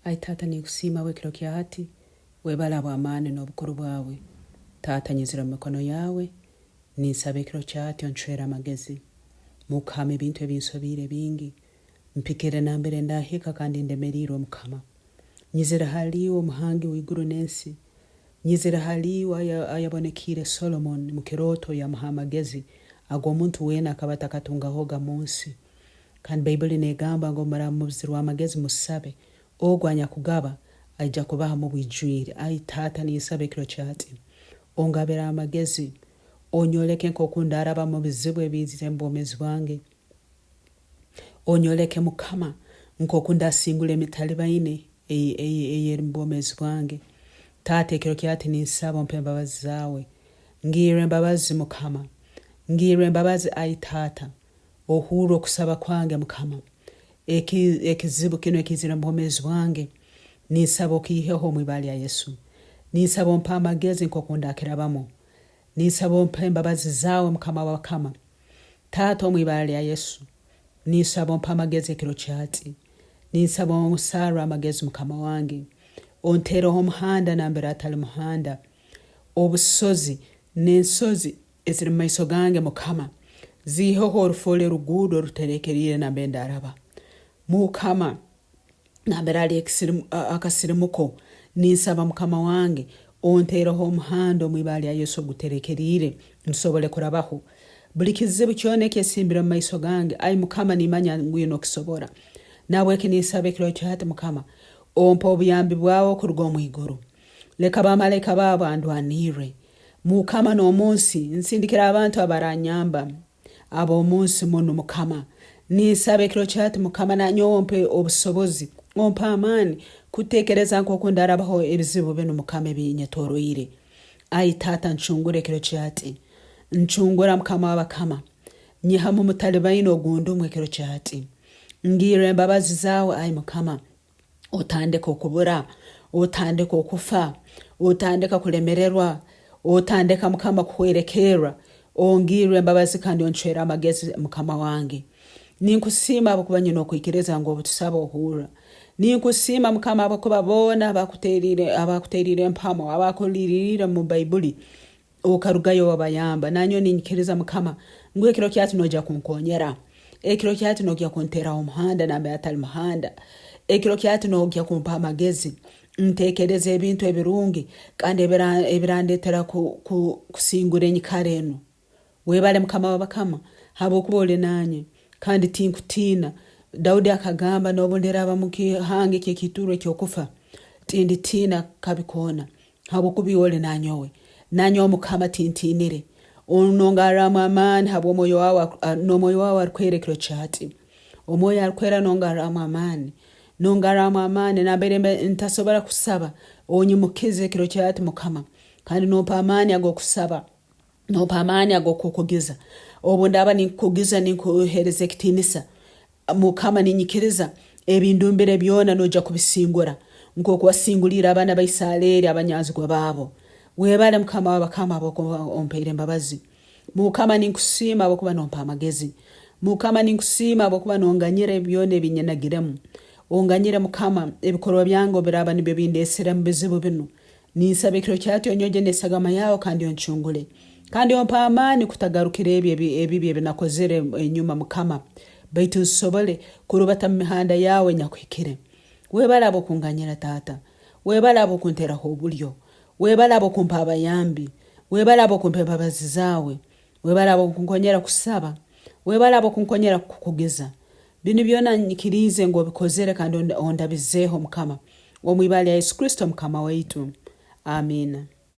Ai Taata ninkusiima habw'ekiro kya hati, webale habw'amaani n'obukuru bwawe. Taata nyizire omu mikono yaawe, ninsaba ekiro kya hati oncwere amagezi. Mukama ebintu ebinsobiire bingi, mpikire nambere ndahika kandi ndemeriirwe Mukama. Nyizire hali iwe omuhangi w'iguru n'ensi, nyizire hali iwe ayabonekiire Solomon mu kirooto yamuha amagezi ag'omuntu weena akaba atakatungahoga mu nsi. Kandi Baibuli negamba ngu obu muraaba mubuzirwe amagezi musabe, ogu anyakugaba aija kubaha mubwijwire. Ai Taata ninsaba ekiro kya hati ongabire amagezi, onyoleke nkoku ndaraba mubizibu ebiizire mubwomezi bwange. Onyoleke Mukama nkoku ndasingura emitalibaine eyeri mubwomezi bwange. Taata ekiro kya hati ninsaba ompe embabazi zaawe. Ngirra embabazi Mukama. Ngirra embabazi ai Taata. Ohurre okusaba kwange Mukama. Eki ekizibu kinu ekiizire mubwomezi bwange ninsaba okiiheho omu ibara lya Yesu. Ninsaba ompe amagezi nkoku ndakirabamu. Ninsaba ompe embabazi zaawe Mukama w'abakama. Taata omu ibara lya Yesu ninsaba ompe amagezi ekiro kyahati. Ninsaba onsarre amagezi Mukama wange. Ontereho omuhanda nambere hatali muhanda. Obusozi n'ensozi Eziri mu maiso gange, Mukama, ziiheho orufoole ruguudo oruterekeriire nambere ndaraba. Mukama, nambere hali akasirimuko, ninsaba Mukama wange, onteereho omuhanda omu ibara lya Yesu oguterekeriire, nsobole kurabaho. Buli kizibu kyona ekyesimbire mu maiso gange, ai Mukama, nimanya ngu iwe nokisobora. Nahabweki ninsaba ekiro kya hati, Mukama, ompe obuyambi bwawe okuruga omu iguru. Leka bamalaika baawe bandwanirre. Mukama n'omunsi nsindikira abantu abaranyamba ab'omunsi munu Mukama. Ninsaba ekiro kyahati Mukama nanyowe ompe obusobozi, ompe amaani kutekereza nkoku ndarabaho ebizibu binu Mukama ebinyetoroire. Ai Taata ncungura ekiro kyahati. Ncungura Mukama w'abakama. Nyihamu mutalibaine ogundumu ekiro kyahati. Ngirra embabazi zaawe ai Mukama. Otandika okubura, otandika okufa, otandika kulemererwa, otandika Mukama kuhwerekerra. Ongirre embabazi kandi oncwere amagezi Mukama wange. Ninkusiima habwokuba nyine okwikiriza ngu obutusaba ohurra. Ninkusiima Mukama habwokuba boona abakuteriire empamo, abakuliriire omu Baibuli Okarugayo wabayamba. Nanyowe ninyikiriza Mukama ngu ekiro kyahati noija kunkonyera. Ekiro kyahati nogya kunteraho omuhanda nambere hatali muhanda. Ekiro kyahati nogya kumpa amagezi ntekereze ebintu ebirungi kandi ebirandetera kusingura enyikara enu. Webale Mukama wabakama habwokuba oli nanye kandi tinkutiina. Daudi akagamba, Nobundiraba mukihanga ekyekituro ekyokufa, tinditiina kabi koona, Habwokuba iwe oli nanyowe, nanyowe Mukama tintiinire. Nongarramu amaani habw'omwoyo wawe n'omwoyo wawe arukwera ekiro kya hati. Omwoyo arukwera nongarramu amaani. Nongarramu amaani nambere mba ntasobora kusaba, onyimukize ekiro kya hati Mukama, kandi nompa amaani ag'okusaba. Nompa amaani ag'okukugiza. Obu ndaaba ninkukugiza ninkuheereza ekitiinisa, Mukama ninyikiriza ebindumbire byona noija kubisingura nkooku wasinguliire abaana ba Isaleeri abanyanzigwa baabo. Webale Mukama w'abakama habwokuba ompaire embabazi. Mukama ninkusiima habwokuba nompa amagezi. Mukama ninkusiima habwokuba nonganyira ebi byona ebi nyenagiremu. Onganyire Mukama ebikorwa byange obu biraaba nibyo bindeesere mu bizibu binu. Ninsaba ekiro kya hati onyogye n'esagama yaawe kandi oncungule. Kandi ompe amaani kutagarukira ebyo ebibi ebi nakozere enyuma, Mukama, baitu nsobole kurubata mu mihanda yaawe enyakuhikire. Webale habw'okunganyira, Taata. Webale habw'okunteraho obulyo. Webale habw'okumpa abayambi. Webale habw'okumpa embabazi zaawe. Webale habw'okunkonyera kusaba. Webale habw'okunkonyera kukukugiza. Binu byona nyikiriize ngu obikozere kandi ondabizeeho, Mukama. Omu ibara lya Yesu Kristo Mukama waitu. Amiina.